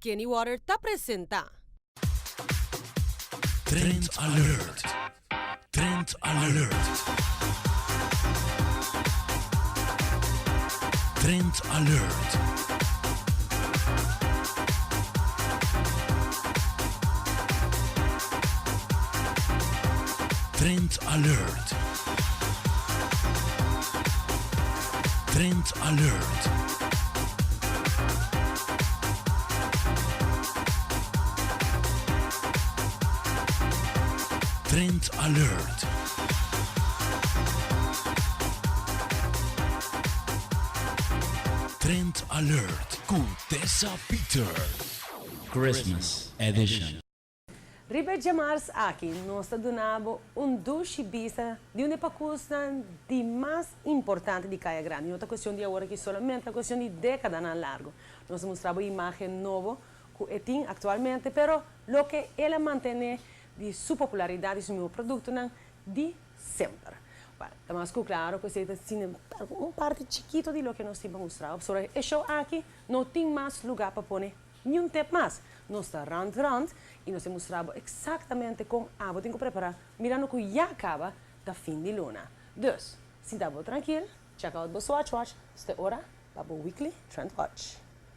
Skinny Water ta presenta. Trend Alert! Trend Alert! Trend Alert! Trend Alert! Trend Alert! Trend Alert! Trend Alert ku Tessa Peters. Christmas Edition. Riba e djamars aki nos ta duna bo un dushi bista di un e pakusnan di mas importante di Kaya Grandi. No ta kuestion di awor aki solamente, ta kuestion di dekadanan largu. Nos ta mustra bo imagen nobo ku e tin aktualmente, pero loke el a mantené di su popularidat di su mihó produktonan di semper. Wèl, ta mas ku klaro ku esei ta sinembargo un parti chikito di loke nos tin pa mustra bo. Pasobra e show aki no tin mas lugá pa pone Niun tep mas. Nos ta rand rand y nos ta mustra bo exactamente con abo tin cu prepara mirando cu ya caba ta fin di luna. Dus, sinta bo trankil, check out bo Swatch Watch, sta e ora pa bo Weekly Trend Watch.